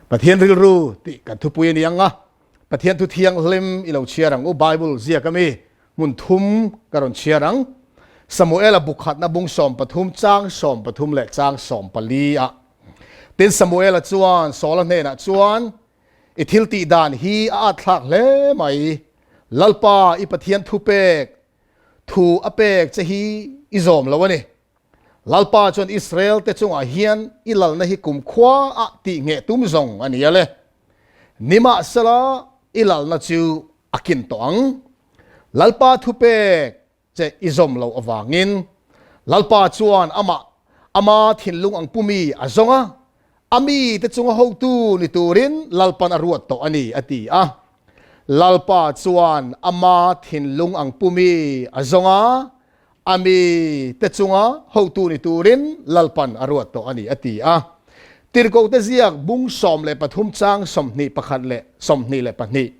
Pathian rilru tih kan thupui a ni ang a, Pathian thu thianghlim i lo chhiar ang u, Bible ziak ami hmun thum ka rawn chhiar ang. Samuela bu khatna bung 13 chang 13 leh chang 14 ah. Tin Samuela chuan Saula hnenah chuan, I thil tih dan hi a at thlak hle mai, Lalpa i Pathian thupek thu a pek che hi i zawm lo a ni. Lalpa chuan Israel te chungah hian i lalna hi kumkhua ah tih ngheh tum zawng a ni a le. Nimahsela i lalna chu a kin tawh ang. Lalpa thupek che i zawm loh avangin Lalpa chuan amah ama thinlung ang pumi a zawng a, a mite chunga hotu ni turin Lalpan a ruat tawh a ni, a ti a. Lalpa chuan ama thinlung ang pumi a zawng a, A mi te chunga hotu ni turin Lalpan a ruat tawh a ni, a ti a. Tirhkohte ziak bung 13 chang 21 leh 22.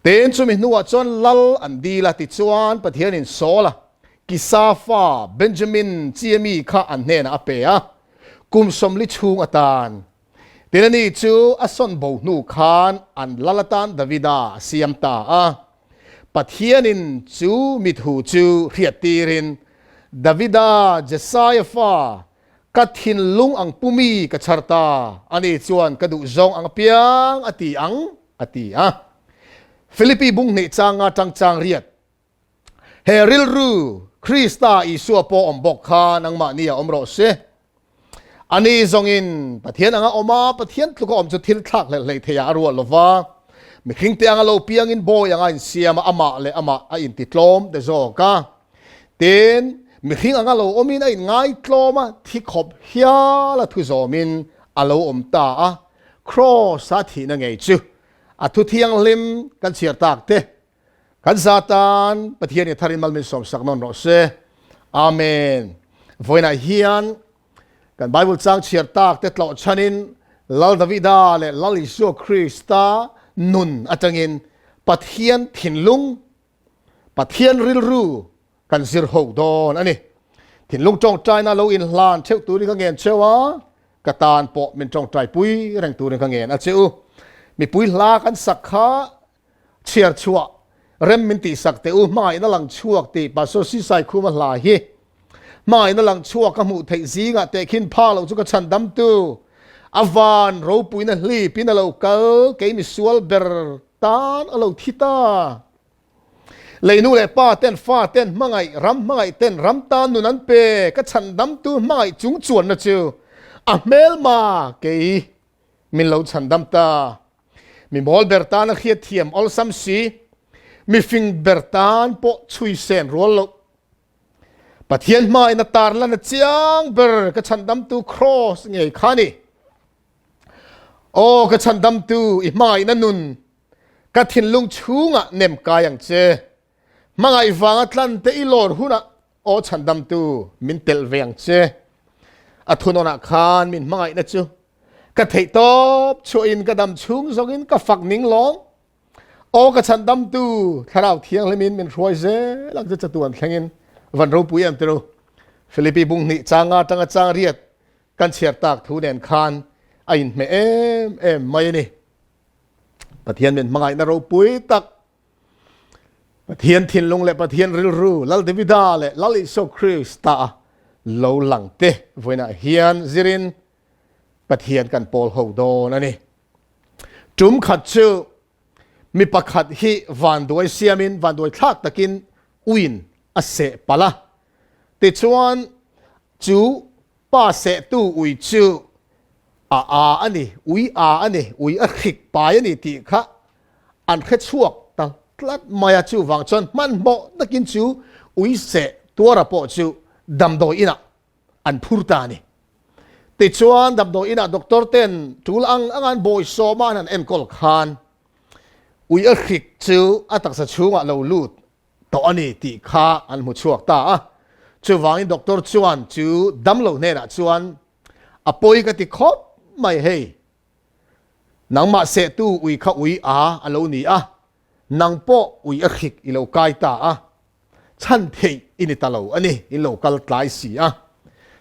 Tin, chumi hnuah chuan Lal an dil a, tichuan Pathianin Saula, Kisa fa Benjamin chi mi kha an hnenah a pe a, kum 40 chhung atan. Tin, ani chu a sawn bo hnu khan an Lal atan Davida a siam ta a. Pathianin chu mi thu chu hriattirin, Davida, Jesaia fa, ka thinlung ang pumi ka chhar ta, ani chuan ka duh zawng ang apiang a ti ang, a ti a. Philippi bung hnih changa tang chang riat. He rilru Krista Isua pawh awm bawk kha nangmahni a awm rawh se. Ani zawngin Pathian anga awm a, Pathian tluka awm chu thil thlak hlelh hlei theiah a ruat lo va. Mihringte anga lo piangin bawi anga insiam a, amah leh amah a intitlawm te zawk a. Tin, mihring anga lo awmin a inngaitlawm a, thi khawp hial a thu zawmin a lo awm ta a. Kraws-a thihna ngei chu a thu thianghlim kan chhiar tak te Kan za tan Pathian i tharin mal min sawmsak nawn rawh se. Amen. Vawiinah hian kan Bible chang chhiar tak te tlawh chhanin Lal Davida leh Lal Isua Krista nun atangin Pathian thinlung, Pathian rilru kan zir ho dawn a ni. Thinlung tawngtaina lo inhlan theuh turin ka ngen cheu a, ka tan pawh min tawngtaipui reng turin ka ngen a che u. Mipui hla kan sak kha Chhiar chhuah rem min tih sak teh u, hmangaihna lang chhuak tih Pastor Sisai Khuma hla hi. Hmangaihna lang chhuak ka hmuh theih zingah tehkhin phak loh chu ka chhan damtu. A van ropuina hlipin a lo kal, kei misual ber tan a lo thi ta. Leinu leh pa ten fa ten hmangaih, ram hmangaih ten ram tan nun an pe, ka chhan damtu hmangaih chung chuanna chu a hmelma kei min lo chhan dam ta. Mi mawl ber tan a hriat thiam awlsam si, mi fing ber tan pawh chhui sen rual loh. Pathian hmain a tarlan a chiang ber ka chhandamtu Kraws ngei kha ni. Aw ka chhandamtu i hmangaihna nun ka thinlung chhungah nem kai ang che. Hmangaih vanga tlan te i lawr hunah aw chhandamtu min telh ve ang che. A thunawnah khan min hmangaihna chu Ka theih tawp chhuahin ka dam chhung zawngin ka fak ning lawng. Aw ka chhandamtu Thlarau Thianghlimin min hruai zel ang chu chatuan thlengin van ropui em tiru. Philippi bung hnih changa tanga chang riat kan chhiar tak thu nen khan a inhmeh em em mai a ni. Pathian min hmangaihna ropui tak Pathian thinlung leh Pathian rilru Lal Davida leh Lal Isua Krista lo lang te vawiinah hian zirin Pathian kan pawl ho dawn a ni. Tum khat chu mi pakhat hi vanduai siamin vanduai thlak takin uin a seh palh a. Tichuan chu pa sehtu ui chu a a a ni, ui a a ni, ui a hrik pai a ni tih kha an hre chhuak ta tlat mai a. Chuvang chuan hmanhmawh takin chu ui seh tuara pawh chu damdawi inah an phur ta a ni. Tichuan damdawi inah doctor ten tul ang anga an bawisawm a an han enkawl khan ui a hrik chu a taksa chhungah lo lut tawh a ni tih kha an hmu chhuak ta a. Chuvangin doctor chuan chu damlo hnenah chuan a pawi ka ti khawp mai hei, nangmah sehtu ui kha ui a a lo ni a, nang pawh ui a hrik i lo kai ta a, chhan theih i ni ta lo a ni, in lo kal tlai si a.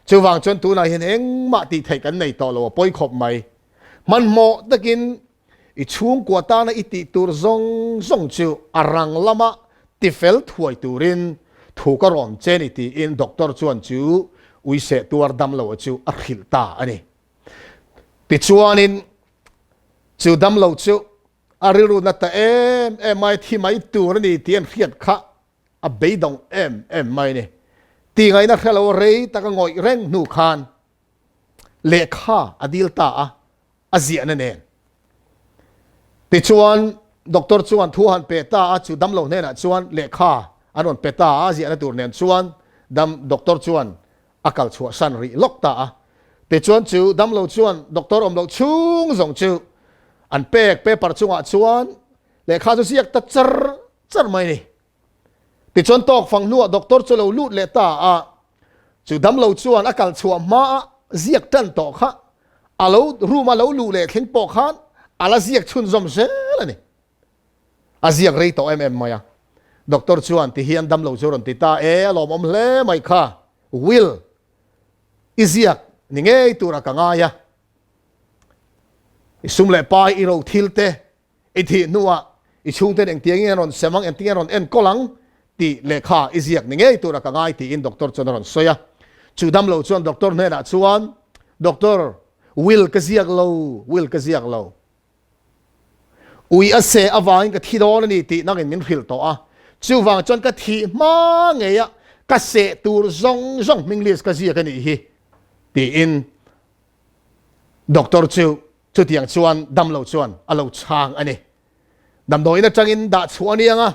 Chuvang chuan tunah hian engmah tih theih kan nei tawh lo a pawi khawp mai. Hmanhmawh takin i chhungkua tana i tih tur zawng zawng chu a rang lama tifel thuai turin thu ka rawn che ni tiin doctor chuan chu uiseh tuar damlo chu a hrilh ta a ni. Tichuanin chu damlo chu a rilru na ta em em mai, thi mai tur a ni tih an hriat kha a beidawng em em mai a ni. Tihngaihna hre lo rei taka ngawih reng hnu khan lehkha a dil ta a, a ziahna nen. Tichuan doctor chuan thu han pe ta a, chu damlo hnenah chuan lehkha an rawn pe ta a, a ziahna tur nen chuan dam doctor chuan a kal chhuah san rih lawk ta a. Tichuan chu damlo chuan doctor awm loh chhung zawng chu an pek paper chungah chuan lehkha chu ziak ta char char mai a ni. Tichuan tawk fang hnuah doctor chu lo lut leh ta a, chu damlo chuan a kal chhuah hmaa ziak tan tawh kha a lo room a lo luh leh thleng pawh khan a la ziak chhunzawm zel a ni. A ziak rei tawh em em mai a. Doctor chuan tihian damlo chu rawn ti ta e, a lawmawm hle mai kha, Will, i ziak ni ngei tura ka ngai a, i sum leh pai i ro thil te I thih hnuah i chhungten engtiangin an rawn sem ang, engtiangin an rawn enkawl ang tih lehkha i ziak ni ngei tura ka ngai tiin doctor chuan a rawn sawi a. Chu damlo chuan doctor hnenah chuan, Doctor, will ka ziak lo, will ka ziak lo. Ui a seh avangin ka thi dawn a ni tih nangin min hrilh tawh a. Chuvang chuan ka thih hma ngeia ka seh tur zawng zawng hming list ka ziak a nih hi tiin doctor chu Chutiang chuan damlo chuan a lo chhang a ni. Damdawiin atangin dah chhuah a ni ang a,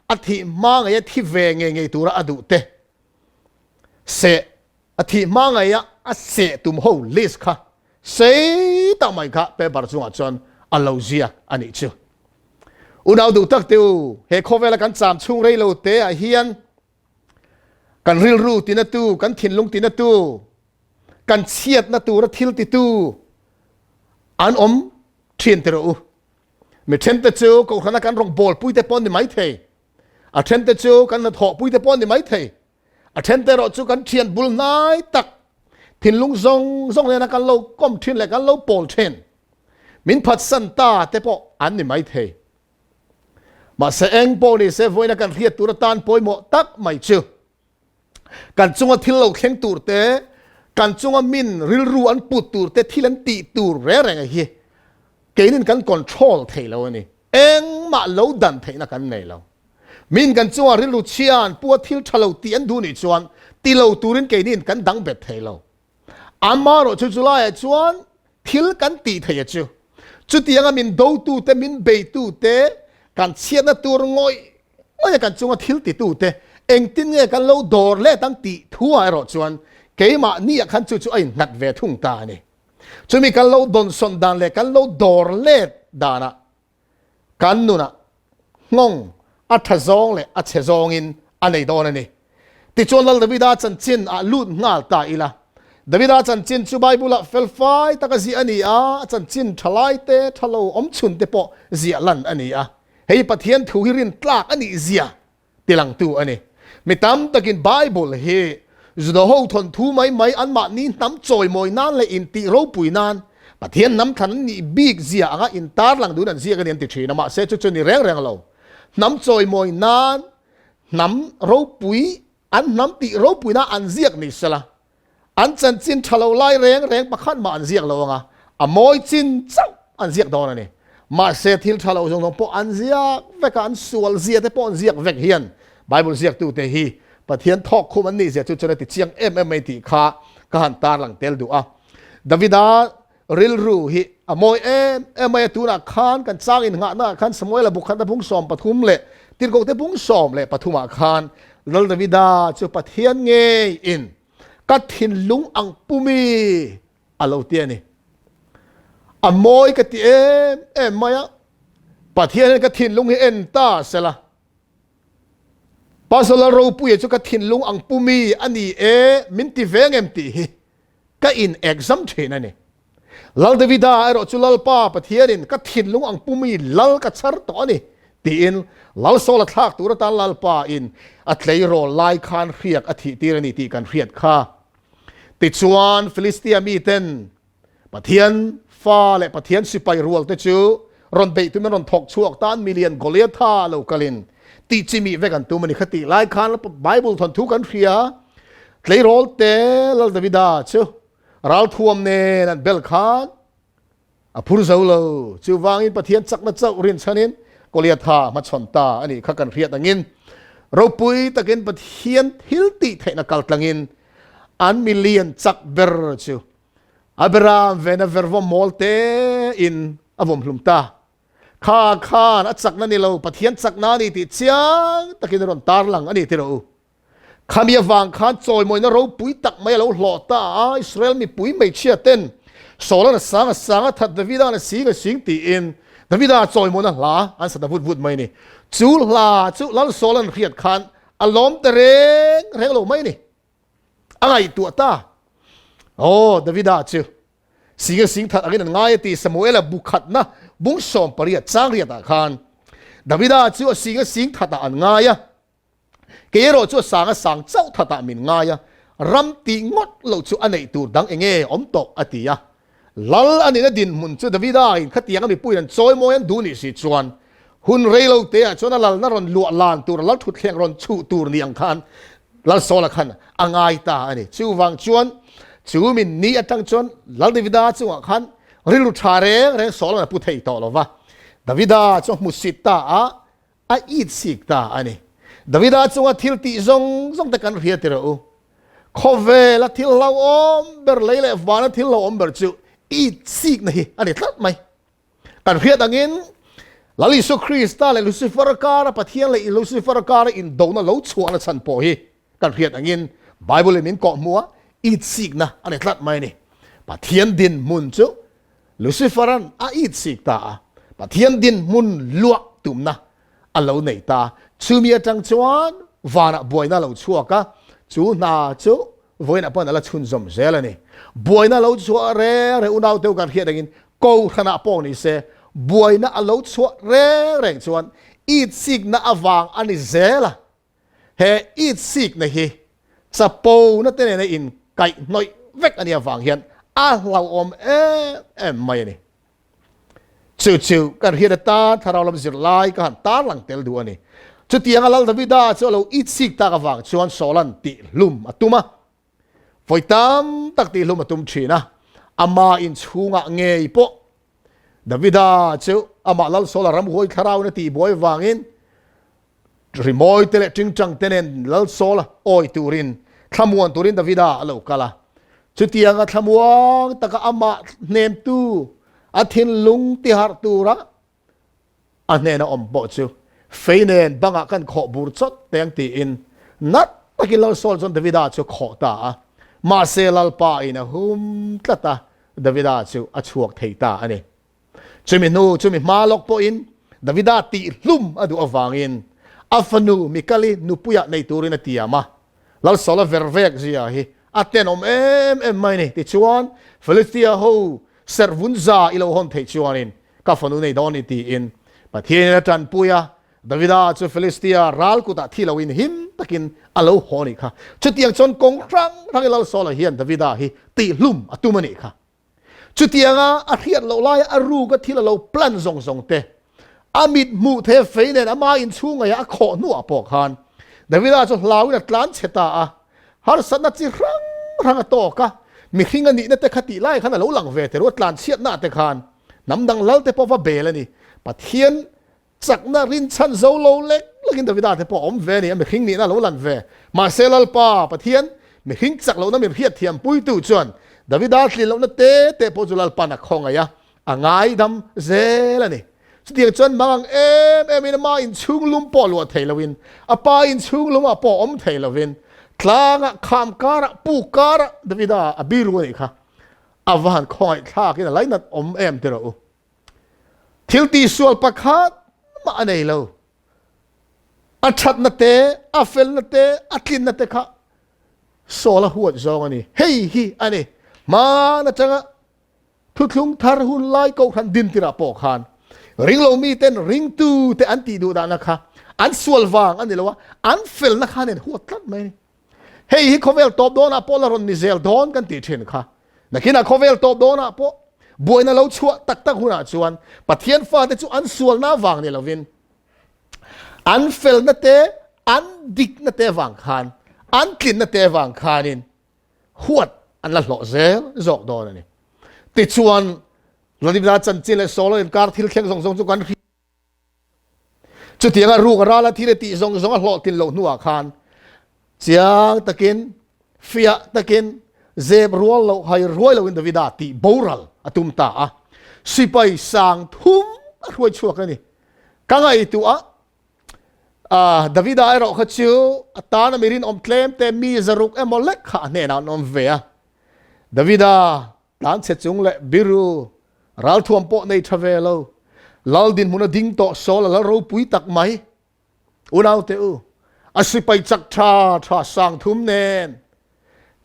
a thih hma ngeia thi ve ngei ngei tura a duh te seh, a thih hma ngeia a seh tum ho list kha sei tak mai kha paper chungah chuan a lo ziak a nih chu. Unau duh tak te u, he khawvela kan cham chhung rei lo te ah hian kan rilru tina tu, kan thinlung tina tu, kan chhiatna tura thil titu an awm thin ti rawh u. Mi thente chu kohhrana kan rawng bawlpui te pawh ni mai thei. A thente chu kan hnathawhpui te pawh ni mai thei. A thente erawh chu kan thian bul hnai tak thinlung zawng zawng nena kan lo kawm thin leh kan lo pawl thin. Min phatsan ta te pawh an ni mai thei. Mahse eng pawh ni se vawiina kan hriat tur atan pawimawh tak mai chu Kan chunga thil lo thleng tur te, kan chunga min rilru an put tur te, thil an tih tur reng reng hi keinin kan control thei lo a ni. Engmah lo dan theihna kan nei lo. Min kan chunga rilru chhia an pu a thil tha lo tih an duh nih chuan ti lo turin keinin kan dang bet thei lo. Amaherawh chu chulaiah chuan thil kan tih theih a chu. Chutianga min dotute, min beitute, kan chhiatna tur ngawih ngawih a kan chunga thil titute engtin nge kan lo dawr let ang tih thuah erawh chuan keimahniah khan chu chu a innghat ve thung ta a ni. Chumi kan lo dawnsawn dan leh kan lo dawr let danah Kan nunah nghawng a tha zawng leh a chhe zawngin a nei dawn a ni. Tichuan Lal Davida chanchin ah lut nghal ta ila. Davida chanchin chu Bible-ah felfai taka ziah a ni a, a chanchin tha lai te, tha lo awm chhun te pawh ziah lan a ni a. Hei Pathian thu hi rin tlak a nih zia tilangtu a ni. Mi tam takin Bible hi Judaho thawnthu mai mai anmahni hnam chawimawi nan leh intih ropui nan Pathian hnam thlan an nih bik zia anga intarlang duhin an ziak a ni an ti thin a, mahse chu chu ni reng reng lo. Hnam chawimawi nan hnam ropui an hnam tih ropuina an ziak ni sela An chanchin tha lo lai reng reng pakhat mah an ziak lo ang a, a mawi chin chauh an ziak dawn a ni. Mahse thil tha lo zawng zawng pawh an ziak vek a, an sual zia te pawh an ziak vek hian Bible ziaktute hi Pathian thawk khum an nih zia chu chuan a ti chiang em em mai tih kha ka han tarlang tel duh a. Davida rilru hi a mawi em em mai a, tunah khan kan chang innghahna ah khan Samuela bu khatna bung 13 leh Tirhkohte bung 13 ah khan Lal Davida chu Pathian ngeiin ka thinlung ang pumi a lo ti a ni. A mawi ka ti em em mai a, Pathian hian ka thinlung hi en ta sela, Pastor Lalropuia chu ka thinlung ang pumi a ni e min ti ve ngem tih hi ka in exam thin a ni. Lal Davida erawh chu Lalpa Pathianin ka thinlung ang pumi lal ka chhar tawh a ni tiin Lal Saul a thlak tur atan Lalpa in a tleirawl lai khan hriak a thih tir a ni tih kan hriat kha. Tichuan Filistia miten Pathian fa leh Pathian sipai rual te chu rawn beih tumin rawn thawk chhuak tan milian Goliatha lo kalin tih chimih vek an tum a ni. Khatih lai khan Bible thawnthu kan hria, tleirawl te Lal Davida chu ralthuam nen an bel khan a phur zo lo. Chuvangin Pathian chakna chauh rinchhanin Goliatha hmachhawn ta a nih kha kan hriat angin ropui takin Pathian thil tih theihna kaltlangin an milian chak ber chu Abraham vena vervawm mawl te in a vawm hlum ta. Kha khan a chakna ni lo, Pathian chakna a ni tih chiang takin a rawn tarlang a ni ti rawh u. Khami avang khan chawimawina ropui tak mai a lo hlawh ta a, Israel mipui hmeichhia ten Saula'n a sang a sang a that Davida'n a sing a sing tiin Davida chawimawina hla an sa ta vut vut mai a ni. Chu hla chu Lal Saula'n hriat khan a lawm ta reng reng lo mai a ni. A ngaihtuah ta. Aw, Davida chu sing a sing that angin an ngai a ti. Samuela bu khatna bung 18 chang riatah khan Davida chu a sing a sing thatah an ngai a, kei erawh chu a sang a sang chauh thatah min ngai a, ram tih ngawt loh chu a neih tur dang enge awm tawh a ti a. Lal a nihna dinhmun chu Davida in khatianga mipuiin an chawi mawi an duh nih si chuan hun rei lo te ah chuan a lalna rawn luah lan tur, lal thutthleng rawn chhuh tur ni ang khan Lal Saula khan a ngai ta a ni. Chuvang chuan chu min ni atang chuan Lal Davida chungah khan rilru tha reng reng Saula'n a pu thei tawh lo va, Davida chu a hmusit ta a, a it sik ta a ni. Davida chunga thil tih zawng zawng te kan hria tirh u. Khawvela thil hlauhawm ber lei leh vana thil hlauhawm ber chu it sikna hi a ni tlat mai. Kan hriat angin Lal Isua Krista leh Lucifer kara Pathian leh Lucifer kara indona lo chhuahna chhan pawh hi kan hriat angin Bible in min kawh hmu a, it sikna a ni tlat mai a ni. Pathian dinhmun chu Lucifer-a'n a it sik ta a, Pathian dinhmun luah tumna a lo nei ta. Chumi atang chuan vanah buaina a lo chhuak a, chu hna chu vawiinah pawhin a la chhunzawm zel a ni. Buaina a lo chhuah reng reng unau deuh kan hriat angin Kohhranah pawh ni se, buaina a lo chhuah reng reng chuan it sikna avang a ni zel a. He it sikna hi chapo na te nena in kaih hnawih vek a nih avang hian a hlauhawm em em mai a ni. Chu chu kan hriat atan thlarau lam zirlai ka han tarlang tel duh a ni. Chutianga Lal Davida chu a lo it sik tak avang chuan Saula'n tihhlum a tum a. Vawi tam tak tihhlum a tum thin a, ama inchhungah ngei pawh Davida chu amah Lal Saula ramhuai thlarauin a tihbuai vangin Rimawi te leh tingtang te nen Lal Saula awi turin, thlamuan turin Davida a lo kal a. Chutianga thlamuang taka amah hnemtu, a thinlung tiharh tura a hnena awm pawh chu fei nen bangah kan khawh bur chawt teng tiin nat takin Lal Saul chuan Davida chu a khawh ta a. Mahse Lalpa in a hum tlat a, Davida chu a chhuak thei ta a ni. Chumi hnu, chumi hma lawk pawhin Davida tihhlum a duh avangin a fanu Mikali nupuiah nei turin a tiam a. Lal Saula ver vek zia hi a tenawm em em mai ni. Tichuan, Philistia ho serh vun za i lo hawn theih chuanin ka fanu nei dawn ni tiin Pathianin a tanpui a. Davida chu Philistia ral kutah thi loin him takin a lo haw a nih kha. Chutiang chuan kawng hrang hrangin Lal Saula hian Davida hi tihhlum a tum a nih kha. Chutianga a hriat loh laia a ruk a thil a lo plan zawng zawng te, a mit hmuh the fei nen ama inchhung ngaiah a khawh hnuah pawh khan Davida chu hlauin a tlan chhe ta a, harsatna chi hrang hrang a tawk a, mihring a nihna te kha tih lai khan a lo lang ve te ru, a tlan chhiatna te khan hnam dang lal te pawh va bel a ni. Pathian Chakna rinchhan zo lo lek lekin Davida te pawh a awm ve a ni, a mihring nihna a lo lan ve. Mahse Lalpa, Pathian, mihring chak lohna min hriatthiam puitu chuan Davida tlin lohna te te pawh chu Lalpa'n a khawngaih a, a ngaidam zel a ni. Chutiang chuan mangang em emin ama inchhung lum pawh luah thei loin, a pa inchhung lumah pawh awm thei loin, tlangah, kham karah, puk karah Davida a biru a nih kha. A va han khawngaih thlakin a lainat awm em ti rawh u. Thil tihsual pakhat mah a nei lo. A thatna te, a felna te, a tlinna te kha Saul a huat zawng a ni. Hei hi a ni. Hman atanga thuthlung thar hun lai kohhran din tirah pawh khan ringlo miten ringtu te an tih duh dahna kha an sual vang a ni lo a, an felna khan an huat tlat mai a ni. Hei hi khawvel tawp dawnah pawh la rawn ni zel dawn kan tih thin kha. Nakinah khawvel tawp dawnah pawh Buaina lo chhuah tak tak hunah chuan Pathian fate chu an sualna vang ni lovin an felna te, an dikna te vang khan, an tlinna te vang khanin huat an la hlawh zel zawk dawn a ni. Tichuan, Vladimir-a chanchin leh Saul-a inkar thil thleng zawng zawng chu kan hria. Chutianga ruk a ral a thil a tih zawng zawng a hlawhtlin loh hnuah khan chiang takin, fiah takin, zep rual loh, hai ruai loin Davida tih boral a tum ta a. Sipai sang thum a hruai chhuak a ni. Ka ngaihtuah a, Davida erawh kha chu a tana mi rinawm tlem te mi zaruk emaw lek kha a hnenah an awm ve a. Davida Tlanchhe chung leh biru ralthuam pawh nei tha ve lo, lal dinhmun a ding tawh sawl a lal ropui tak mai. Unaute u, a sipai chak tha tha sang thum nen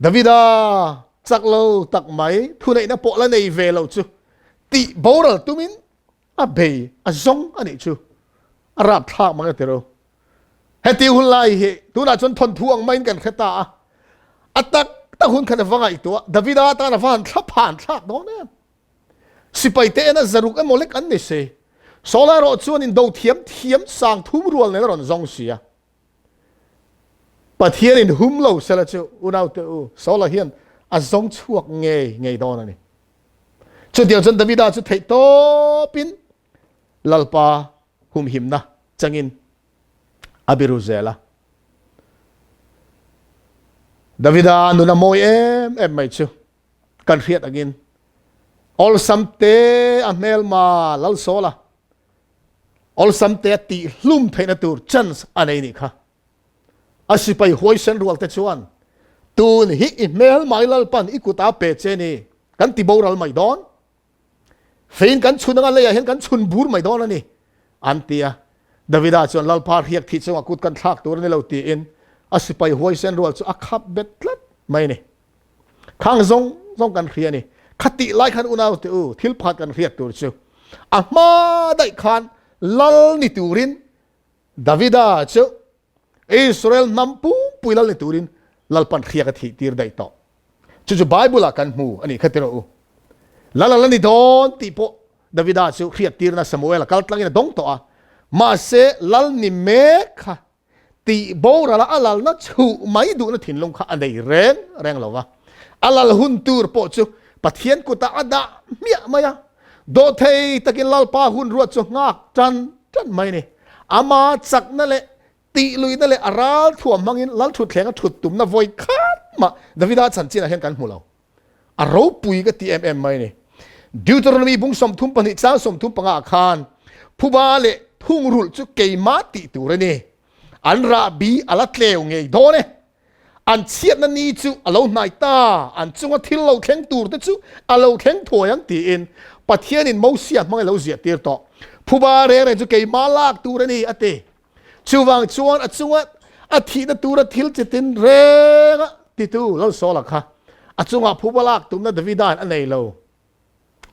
Davida chak lo tak mai thuneihna pawh la nei ve lo chu tih boral tumin a bei a zawng a nih chu a rapthlak mang e tiro. Heti hun lai hi tunah chuan thawnthu ang maiin kan hre ta a, a tak tak hun khan a va ngaihtuah Davida atan a va han thla phan thlak dawn em. Sipai te ena zaruk emaw lek an ni si. Saul erawh chuan indo thiam thiam sang thum rual nen a rawn zawng si a. Pathian in hum lo sela chu unaute u Saula hian a zawng chhuak ngei ngei dawn a ni. Chutiang chuan Davida chu theih tawpin Lalpa humhimna changin a biru zel a. Davida nun a mawi em em mai chu kan hriat angin awlsam te a hmelma Lalsawla awlsam te a tih hlum theihna tur chance a nei nih kha. A sipai huaisen rual te chuan tun hi i hmelma i Lalpan i kut a pe che ni kan ti boral mai dawn. Fein kan chhun anga leiah hian kan chhun bur mai dawn a ni, an ti a. Davida chuan Lalpa hriak thih chungah kut kan thlak tur a ni lo tiin a sipai huaisen rual chu a khap bet tlat mai a ni. Khang zawng zawng kan hria a ni. Khatih lai khan unau te u, thil pakhat kan hriat tur chu a hma daih khan lal ni turin Davida chu Israel hnam pumpui lal ni turin Lalpan hriak a thih tir daih tawh. Chu chu Bible-ah kan hmu a nih kha tirh u. Lal a la ni dawn tih pawh Davida chu hriat tirna Samuel a kal tlangin a dawng tawh a. Mahse, lal ni mek kha tih borala a lalna chhuh mai duhna thinlung kha a nei reng reng lo va. A lal hun tur pawh chu Pathian kutah a dah hmiah mai a. Dawhthei takin Lalpa hun ruat chu nghak tan tan mai a ni. Ama chakna leh tihluihna leh a ral thuam hmangin lal thutthleng a thut tumna vawi khat mah Davida chanchinah hian kan hmu lo. A ropui ka ti em em mai a ni. Deuteronomy bung 32 chang 35 ah khan phuba leh thungrulh chu keimah tih tur a ni. An rahbi a la tleu ngei dawn e. An chhiatna ni chu a lo hnai ta, an chunga thil lo thleng tur te chu a lo thleng thuai ang tiin Pathianin Mosia hmang a lo ziah tir tawh. Phuba reng reng chu keimah lak tur a ni, a ti. Chuvang chuan a chunga a thihna tura thil chitin renga titu Lalsawla kha a chungah phuba lak tumna Davida'n a nei lo.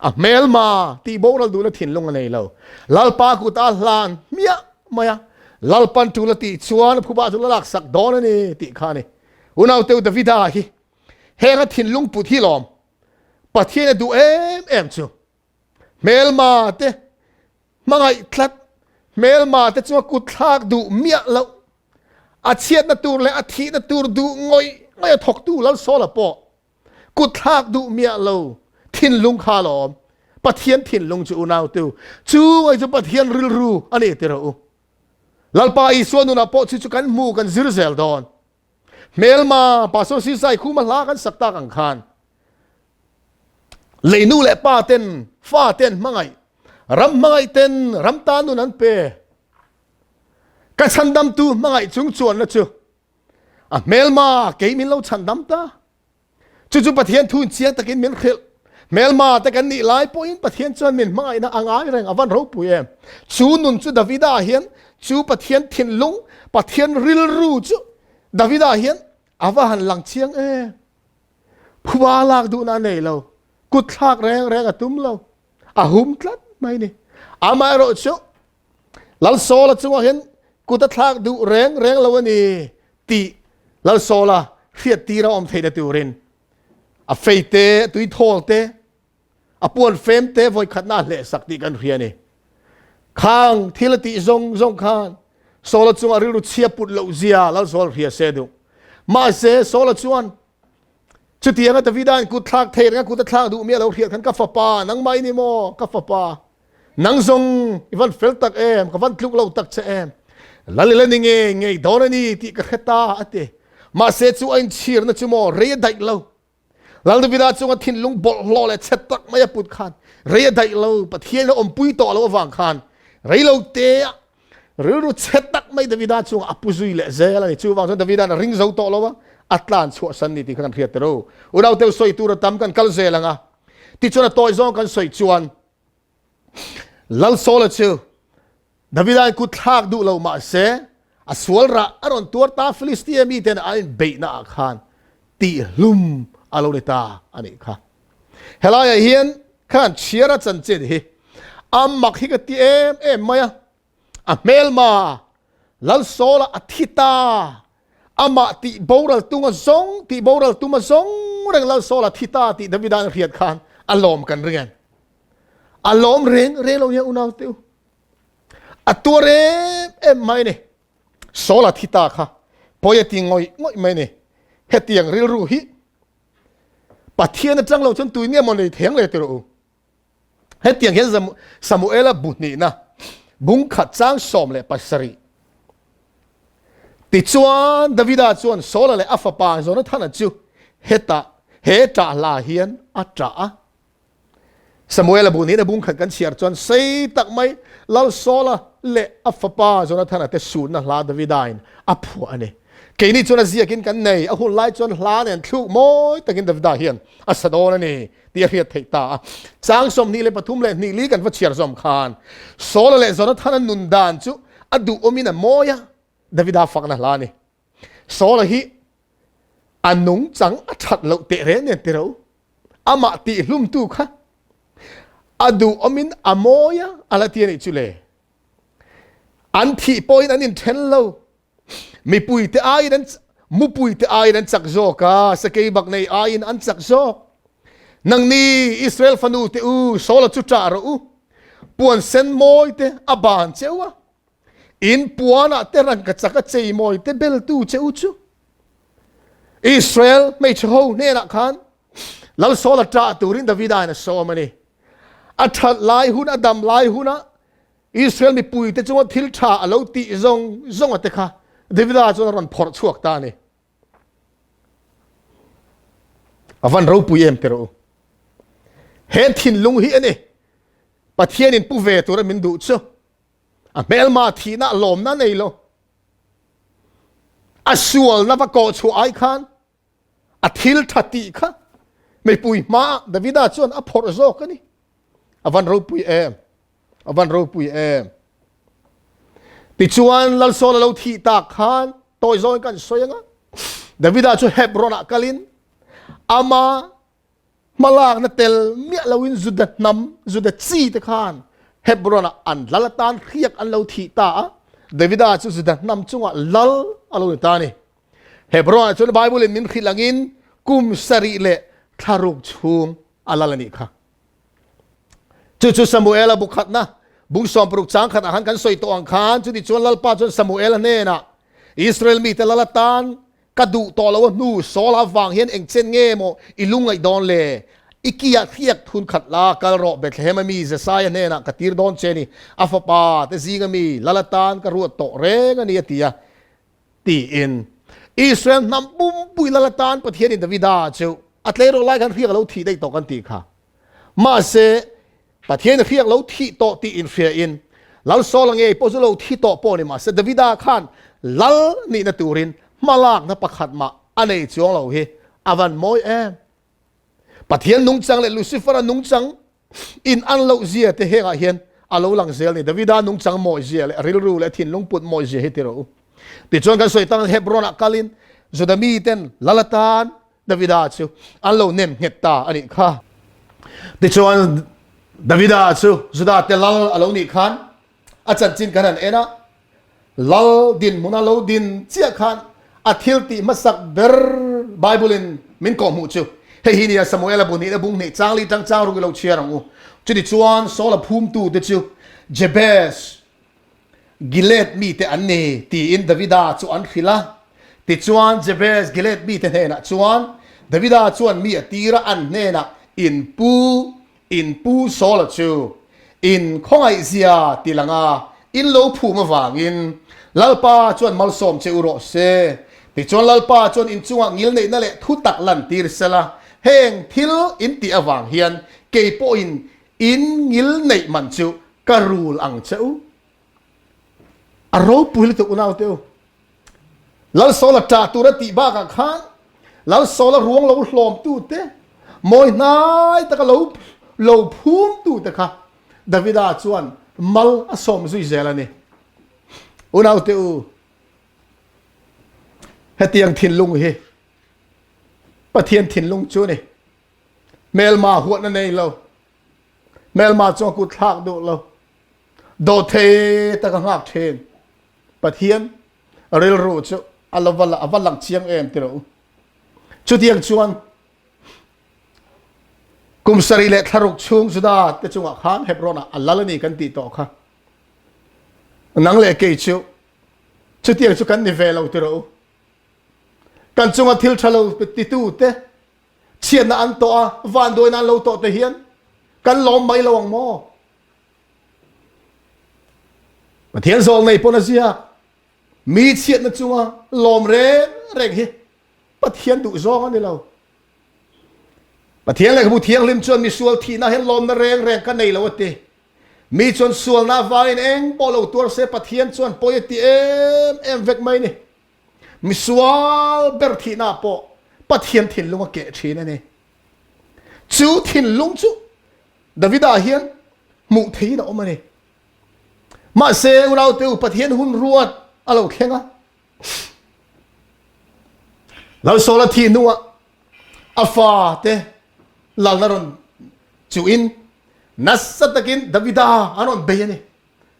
A hmelma tih boral duhna thinlung a nei lo. Lalpa kut a hlan hmiah mai a, Lalpan tul a tih chuan phuba chu la laksak dawn a ni tih kha a ni. Unauteu Davida hi heng a thinlung put hi lawm Pathian a duh em em chu. Hmelma te hmangaih tlat, hmelma te chunga kut thlak duh miah loh, a chhiatna tur leh a thihna tur duh ngawih ngawih a thawktu Lalsawla pawh Kutthlak duh miah lo thinlung kha lawm. Pathian thinlung chu unautu. Chu ngai chu Pathian rilru a ni ti rawh u. Lalpa Isua nunah pawh chu chu kan hmu kan zir zel dawn. Hmelma Pastor Sisai khuma hla kan sak tak ang khan leinu leh pa ten fa ten hmangaih ram hmangaih ten ram tan nun an pe ka chhandamtu hmangaih chung chuanna chu A hmelma kei min lo chhandam ta. Chu chu Pathian thu in chiang takin min hrilh. Hmelma te kan nih lai pawhin Pathian chuan min hmangaihna a ngai reng a van ropui em. Chu nun chu Davida hian chu Pathian thinlung, Pathian rilru chu Davida hian a va han lang chiang em. Phuba lak duhna a nei lo. Kut thlak reng reng a tum lo. A hum tlat mai ni. Amaherawh chu Lalsawla chungah hian kut a thlak duh reng reng lo a ni tih Lalsawla hriattir a awm theihna turin a fei te, a tuithawl te, A puan fem te vawi khatna a hleh sak tih kan hria a ni. Khang thil a tih zawng zawng khan Saula chungah rilru chhia put loh zia Lalsawl hria se duh. Mahse Saula chuan chutianga Davida'n kut thlak thei renga kut a thlak duh mi a lo hriat khan ka fapa nangmah i ni maw ka fapa nang zawng i van fel tak em ka van tluk lo tak che em lal ila ni ngei ngei dawn a ni tih ka hre ta a ti. Mahse chu a inchhirna chu maw rei a daih lo. Lal Davida chunga thinlung bawlhhlawh leh chhe tak mai a put khan rei a daih lo, Pathian a awmpui tawh lo avang khan rei lo te ah rilru chhe tak mai Davida chungah a pu zui leh zel a ni. Chuvang chuan Davida'n a ring zo tawh lo a, a tlan chhuahsan ni tih kha kan hriat ta ro. Unauteu sawi tur a tam kan kal zel ang a, tichuan a tawi zawng kan sawi chuan Lal Saula chu Davida'n kut thlak duh lo mah se, a sual rah a rawn tuar ta Filistia miten an inbeihna ah khan tihhlum a lo ni ta a nih kha. Helaiah hian khan chhiara chanchin hi a mak hi ka ti em em mai a, a hmelma Lal Saula a thi ta, amah tih boral tunga zawng tih boral tuma zawng reng Lal Saula thi ta tih Davida'n a hriat khan a lawm kan ring em? A lawm reng reng lo nia unau te u. A tuar em em mai ni. Saul a thi ta kha pawi a ti ngawih ngawih mai ni. Hetiang rilru hi Pathian atang lo chuan tui nge maw nei theng le tirh u. Hetiang hian Samuela bu hnihna bung khat chang 17 Tichuan Davida chuan Saula leh a fapa Jonathana chu hetah he ṭah hla hian a ṭah a. Samuela bu niin a bung khat kan chhiar chuan sei tak mai Lal Saula leh a fapa Jonathana te sunna hla Davidain a phuah a ni. Keini chuan a ziakin kan nei, a hun lai chuan hla nen thluk mawi takin Davida hian a sa dawn a ni tih a hriat theih ta a. Chang 23 leh hnih li kan va chhiar zawm khan Saula leh Jonathana nun dan chu a duhawmin a mawi a, Davida fakna hla a ni. Saula hi a nungchang a that loh teh reng nen tiro. Amah tihhlumtu kha a duhawmin a mawi a, a la ti a nih chu le. An thih pawhin an inthen lo. Mipuite aiin an mupuite aiin an chak zawk a, sakei bak nei aiin an chak zawk. Nangni Israel fanu te u, Saula chu ṭah rawh u. Puan sen mawi te a ban che u a, In puanah te rangkachak a cheimawi te beltu che u chu Israel hmeichhe ho hnenah khan Lal Saula ṭah turin Davida in a sawm a ni. A ṭhat lai hun, a dam lai huna Israel mipuite chunga thil ṭha a lo tih zawng zawnga te kha Davida chuan a rawn phawrh chhuak ta a ni. A van ropui em ti rawh u. He thinlung hi a ni Pathianin pu ve tura min duh chu. A hmelma thihna lawmna nei lo. A sualna va kawh chhuah ai khan a thil tha tih kha mipui hma Davida chuan a phawrh zawk a ni. A van ropui em. A van ropui em. Tichuan Lal Saul a lo thih tak khan tawi zawngin kan sawi anga Davida chu Hebron ah kalin ama Hmalakna tel miah loin Juda hnam, Juda chi te khan Hebron-ah an lal atan hriak an lo thih ta a, Davida chu Juda hnam chungah lal a lo ni ta a ni. Hebron-ah chuan Bible-in min hrilh angin kum sarih leh thlaruk chhung a lal a nih kha. Chu chu Samuela bu khatna bung 60 chang khatah khan kan sawi tawh ang khan, chuti chuan Lalpa chuan Samuela hnenah Israel mite lal atan Ka duh tawh lo a hnu Saul avang hian eng chen nge maw i lungngaih dawn le? I kiah hriak thun khat la, kal rawh Bethlehem a mi Jesaia hnenah ka tir dawn che ni, a fapa te zing a mi lal atan ka ruat tawh reng a ni a ti a tiin Israel hnam pumpui lal atan Pathianin Davida chu a tleirawl lai khan hriak a lo thih daih tawh kan tih kha. Mahse, Pathian hriak lo thih tawh tih inhriain Lal Saula ngei pawh chu lo thi tawh pawh ni mahse Davida khan lal nihna turin hmalakna pakhat mah a nei chuang lo hi a van mawi em. Pathian nungchang leh Lucifer-a nungchang in an loh zia te hengah hian a lo lang zel ni. Davida nungchang mawi zia leh rilru leh thinlung put mawi zia hi ti rawh u. Tichuan kan sawi tang Hebron-ah kalin Juda miten lal atan Davida chu an lo nem nghet ta a nih kha. Tichuan Davida chu Juda te lal a lo nih khan a chanchin kan han en a, lal dinhmun a lo din chiah khan a thil tih hmasak ber Bible in min kawhhmuh chu. Hei hi nia Samuela bu nihna bung hnih chang li tang chang ruk i lo chhiar ang u. Chuti chuan Saula phumtute chu Jabez, Gilead mite an ni, tiin Davida chu an hrilh a. Tichuan Jabez Gilead mite hnenah chuan Davida chuan mi a tir a, an hnenah, In pu, in pu Saula chu in khawngaihzia ti lang a, in lo phum avangin Lalpa chuan malsawm che u rawh se. Tichuan Lalpa chuan in chungah ngilneihna leh thu tak lantir sela, heng thil in tih avang hian kei pawhin In ngilneih man chu ka rul ang che u. A ropui lutuk unau te u. Lalsawla ṭah tur a tih bakah khan Lalsawla ruang lo hlawm tu te, mawi hnai taka lo lo phum tu te kha Davida chuan mal a sawm zui zel a ni. Unau te u, hetiang thinlung hi Pathian thinlung chu a ni. Hmelma huatna nei lo, hmelma chuan kut thlak duh lo, dawhthei taka nghak thin Pathian rilru chu a lo va a va lang chiang em ti rawh u. Chutiang chuan kum sarih leh thlaruk chhung Juda te chungah khan Hebron ah a lal a ni kan tih tawh kha. Nang leh kei chu chutiang chu kan ni ve lo ti rawh u. Kan chunga thil tha lo titu te Chhiatna an tawh a, vanduaina an lo tawh te hian kan lawm mai lo ang maw? Pathian zawl nei pawn a ziak. Mi chhiatna chunga lawm reng reng hi Pathian duh zawng a ni lo. Pathian lehkhabu thianghlim chuan misual thihna hian lawmna reng reng ka nei lo a ti. Mi chuan sualna avangin eng pawh lo tuar se Pathian chuan pawi a ti em em vek mai ni. Misual ber thihna pawh Pathian thinlung a keh thin a ni. Chu thinlung chu Davida hian hmuh theihin a awm a ni. Mahse unaute u Pathian hun ruat a lo thleng a. Lalsawla thih hnuah a fate lalna rawn chuhin nasa takin Davida an rawn bei a ni.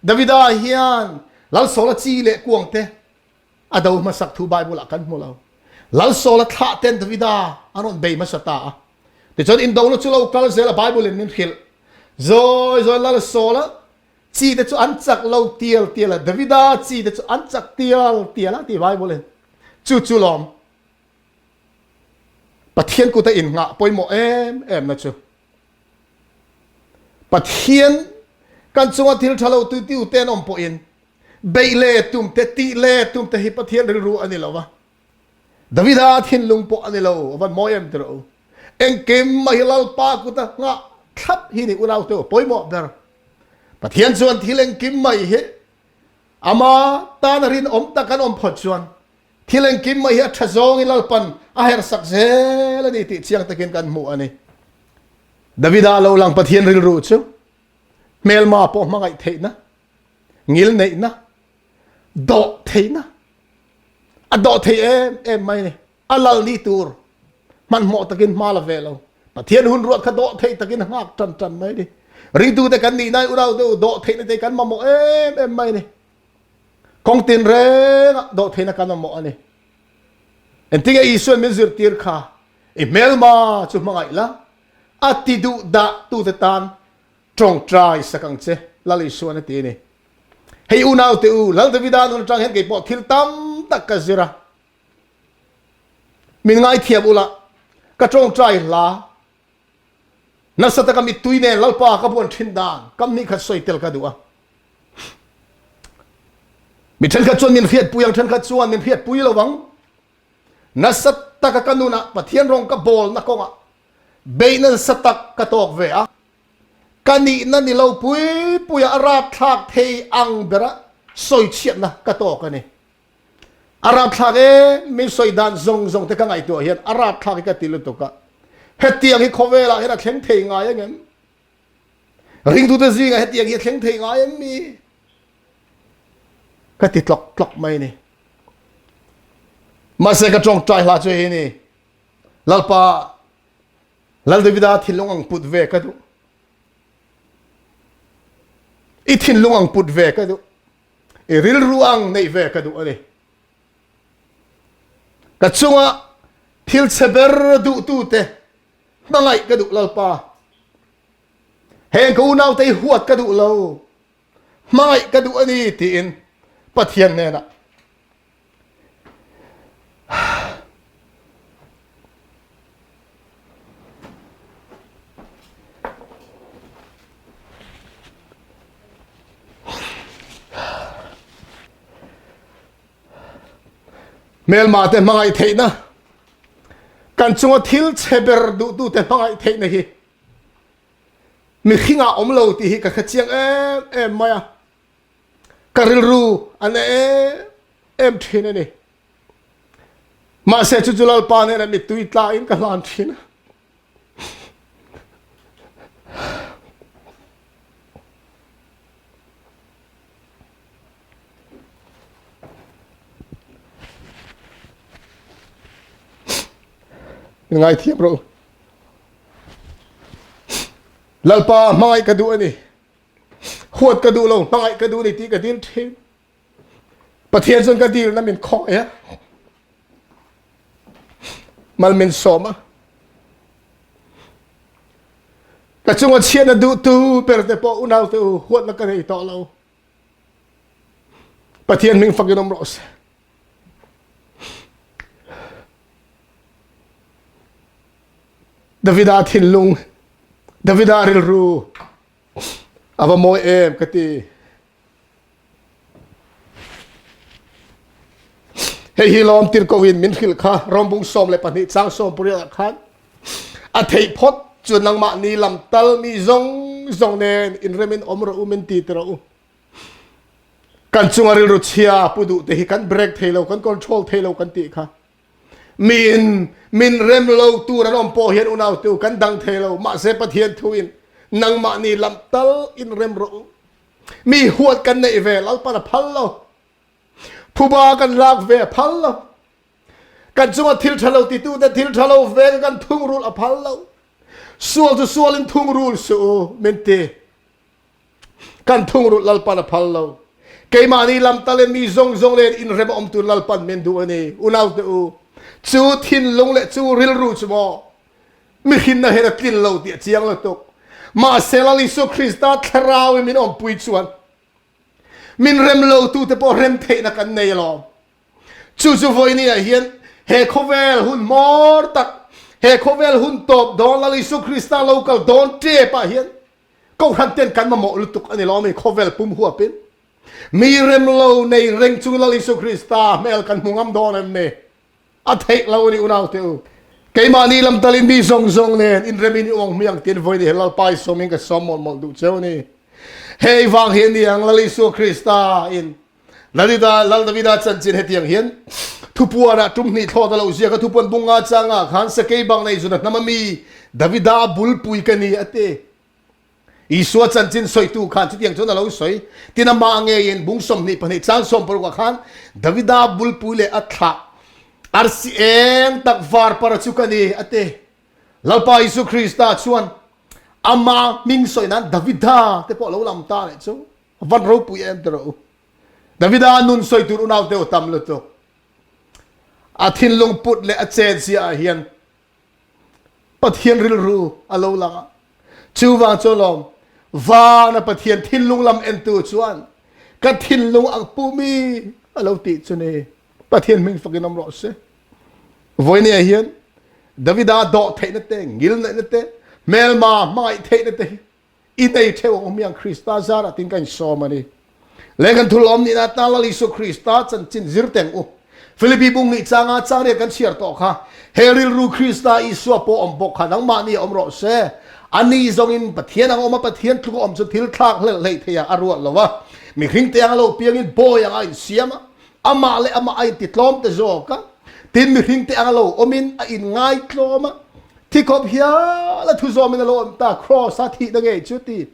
Davida hian Lalsawla chi leh kuangte a do hmasak thu Bible ah kan hmu lo. Lalsawla thlah ten Davida an rawn bei hmasa ta a. Tichuan indona chu lo kal zel a Bible in min hrilh. Zawi zawi Lalsawla chi te chu an chak lo tial tial a, Davida chi te chu an chak tial tial a ti Bible in. Chu chu lawm Pathian kuta innghah pawimawh em em na chu. Pathian kan chunga thil tha lo tu tiu te an awm pawhin beih le tum te tih le tum te hi Pathian rilru a ni lo va. Davida thinlung pawh a ni lo, a van mawi em tirh u. Engkim mai hi Lalpa kuta nghah thlap hi ni unau te u pawimawh ber. Pathian chuan thil engkim mai hi ama tana rinawm tak an awm phawt chuan Thil engkim mai hi a tha zawngin Lalpan a herhsak zel a ni tih chiang takin kan hmuh a ni. Davida lo lang Pathian rilru chu hmelma pawh hmangaih theihna, ngilneihna, dawh theihna, a dawh thei em em mai ni. A lal ni tur hmanhmawh takin hma la ve lo. Pathian hun ruat kha dawh thei takin a nghak tan tan mai ni. Ringtute kan nih nai unau te u dawh theihna te kan mamawh em em mai ni. Kawng tinrengah dawhtheihna kan mamawh a ni. Engtinge Isuan min zirtir kha i hmelma chu hmangaih la, a ti duh dah tute tan tawngtai sak ang che, Lal Isuan a ti a ni. Hei unaute u, Lal Davida nun atang hian kei pawh thil tam tak ka zir a. Min ngaithiam ula, ka tawngtai hla Nasa taka mittui nen Lalpa ka buan thin dan kam hnih khat sawi tel ka duh a. Mi thenkhat chuan min hriatpui ang, thenkhat chuan min hriatpui lo ang. Nasa taka ka nunah Pathian rawng ka bawlna kawngah beihna nasa tak ka tawk ve a. Ka nihna ni lo pui puia a rapthlak thei ang bera sawichhiatna ka tawk a ni. A rapthlak e, min sawi dan zawng zawng te ka ngaihtuah hian a rapthlak hi ka ti lutuk a. Hetiang hi khawvelah hian a thleng thei ngai ang em? Ringtute zingah hetiang hi a thleng thei ngai em mi? Ka ti tlawk tlawk mai ni. Mahse ka tawngtai hla chu hei ni. Lalpa Lal Davida thinlung ang put ve ka duh. I thinlung ang put ve ka duh. I rilru ang neih ve ka duh a ni. Ka chunga thil chhe ber duhtute. Hmangaih ka duh Lalpa. Heng ka unaute hi huat ka duh lo. Hmangaih ka duh a ni tiin Pathian hnenah Hmelma te hmangaih theihna kan chunga thil chhe ber duhtute hmangaih theihna hi mihringah awm lo tih hi ka hre chiang em em mai a. Ka rilru a na em em thin a ni. Mahse chu chu Lalpa nena mittui tlain ka hlan thin a. Min ngaithiam rawh u. Lalpa hmangaih ka duh a ni. Huat ka duh lo, hmangaih ka duh ni tih ka dil thin. Pathian chuan ka dilna min khawngaih a. Mal min sawm a. Ka chunga chhiatna duhtu ber te pawh unau te u huatna ka nei tawh lo. Pathian hming fakin awm rawh se. Davida thinlung, Davida rilru a va mawi em ka ti. Hei hi lawm tirko in min hrilh kha Rombung 12 chang 18 ah khan a theih phawt chu nangmah ni lam tal mi zawng zawng nen inremin awm rawh u min ti ti rawh u. Kan chunga rilru chhia pu duh te hi kan break thei lo kan control thei lo kan tih kha. Miin min rem lo tur an awm pawh hian unau te u kan dang thei lo mahse Pathian thu in nangmah ni lam tal in rem rawh u. Mi huat kan neih ve Lalpan a phal lo. Phuba kan lak ve a phal lo. Kan chunga thil tha lo titu te thil tha lo ve kan thungrul a phal lo. Sual chu sual in thungrul suh u min ti. Kan thungrul Lalpan a phal lo. Keimahni lamtal in mi zawng zawng len inrem a awm tur Lalpan min duh a ni. Unaute u, chu thinlung leh chu rilru chu maw mihrinna hian a tlin lo tih a chiang lutuk. Mahse Lal Isua Krista thlarau in min awmpui chuan min rem lotu te pawh rem theihna kan nei alawm. Chu chu vawiini ah hian he khawvel hun hmawr tak, he khawvel hun tawp dawn Lal Isua Krista lo kal dawn tep ah hian Kohhran ten kan mamawh lutuk a ni lo mi khawvel pum huapin mi rem lo nei reng chung Lal Isu Krista hmel kan hmu ngam dawn em ni? A theih lo a ni unau te u. Keimahni lamtalin mi zawng zawng nen inremin i awng hmiang tiin vawi ni he Lalpa i sawmin ka sawm mawlh mawlh duh cheu a ni. Hei vang hi a ni ang Lal Isua Krista in Lalida, Lal Davida chanchin hetiang hian thupuanah tum hnih thlawt a lo ziak a, thupuan bunga changah khan sakei bang nei zuna hnam ami Davida bulpui ka ni a ti. Isua chanchin sawitu khan chutiang chuan a lo sawi. Tin amah ngeiin bung 22 chang 16 ah khan Davida bulpui leh a thlah arsi eng tak var para chu ka ni a ti. Lalpa Isu Krista chuan ama hming sawi nan Davida te pawh a lo lam ta leh chu. Van ropui em ti rawh u. Davida nun sawi tur unau te tam lutuk. A thinlung put leh a chet zia ah hian Pathian rilru a lo lang a. Chuvang chu lawm vana Pathian thinlung lam entu chuan ka thinlung ang pumi a lo tih chu ni. Pathian hming fakin awm rawh se. Vawiin ah hian Davida dawh theihna te, ngilneihna te, hmelma hmangaih theihna te hi I nei theuh ang awm hian Krista zarah tin ka insawm a ni. Le kan thulawm nihna atan Lal Isua Krista chanchin zir teng u. Philippi bung hnih changa changriat kan chhiar tawh kha, he rilru Krista Isua pawh awm bawk kha nangmahni a awm rawh se. Ani zawngin Pathian ang awm a, Pathian tluk a awm chu thil thlak hlelh hleih thei ah a ruat lo a. Mihring te anga lo piangin bawi anga a insiam a, amah leh amah a intitlawm te zawk a. Tin, mihring te anga lo awmin a inngaitlawm a, Thi khawp hial a thu zawmin a lo awm ta, Kraws a thihna ngei chu ti.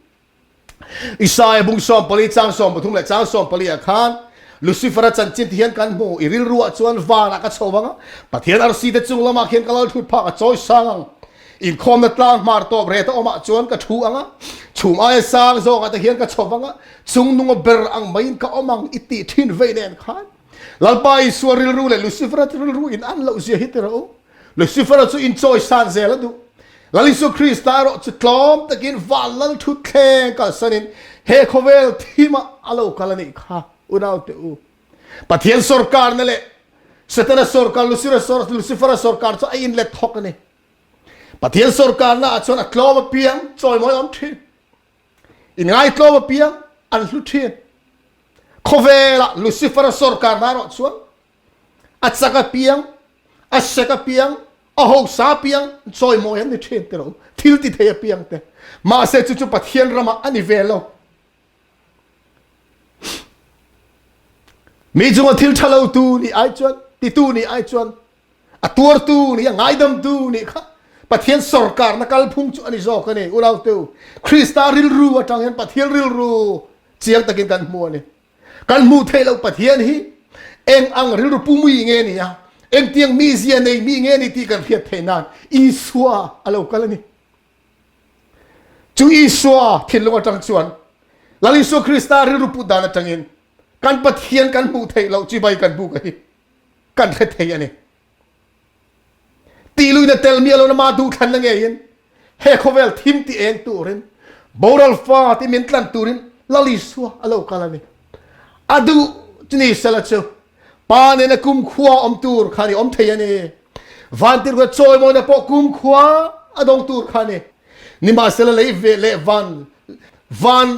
Isaiah bung 14 chang 13 leh chang 14 ah khan Lucifer-a chanchin ti hian kan hmu, i rilru ah chuan vanah ka chho vang a, Pathian arsi te chung lamah khian ka lal thut phak a chawi sang ang. Inkhawmna tlang hmar tawp ret a awmah chuan ka thu ang a, chhum aia sang zawkah te hian ka chho vang a, chung nunga ber ang maiin ka awm ang i tih thin vei nen khan Lalpa Isua rilru leh Lucifer-a rilru in an loh zia hi ti rawh u. Lucifer-a chu inchawi san zel a duh. Lal Isua Krista erawh chu tlawm takin van lal thutthleng kalsanin he khawvel thimah a lo kal a nih kha unaute u. Pathian sorkarna leh Setana sorkar, Lucifera sorkar chu a inlet thawk a ni. Pathian sorkarna ah chuan a tlawm apiang chawimawi a awm thin. Inngaitlawm apiang an hlu thin. Khawvela Lucifera sorkarna erawh chuan a chak apiang, a sek apiang, a hosa apiang chawimawi an ni thin ti lo. Thil ti thei apiang te. Mahse chu chu Pathian ramah a ni ve lo. Mi chunga thil tha lo tu nih ai chuan, titu nih ai chuan, a tuartu nih a ngaidamtu nih kha Pathian sorkarna kalphung chu a ni zawk a ni. Unau te u, Krista rilru atang hian Pathian rilru chiang takin kan hmu a ni. Kan hmuh theih loh Pathian hi eng ang rilru pumui nge ni a, engtiang mizia nei mi nge ni tih kan hriat theih nan Isua a lo kal a ni. Chu Isua thinlung atang chuan Lal Isua Krista rilru put dan atangin kan Pathian kan hmuh theih loh chibai kan buk a hi kan hre thei a ni. Tihluina tel miah lo ama duhthlanna ngeiin he khawvel thim ti eng turin boral fa ti min tlan turin Lal Isua a lo kal a ni. A duh chu ni sela chu Pa nena kumkhua awm tur kha ni awm thei a ni. Vantirhkoh chawimawina pawh kumkhua a dawng tur kha ni. Nimahsela lei ve leh van van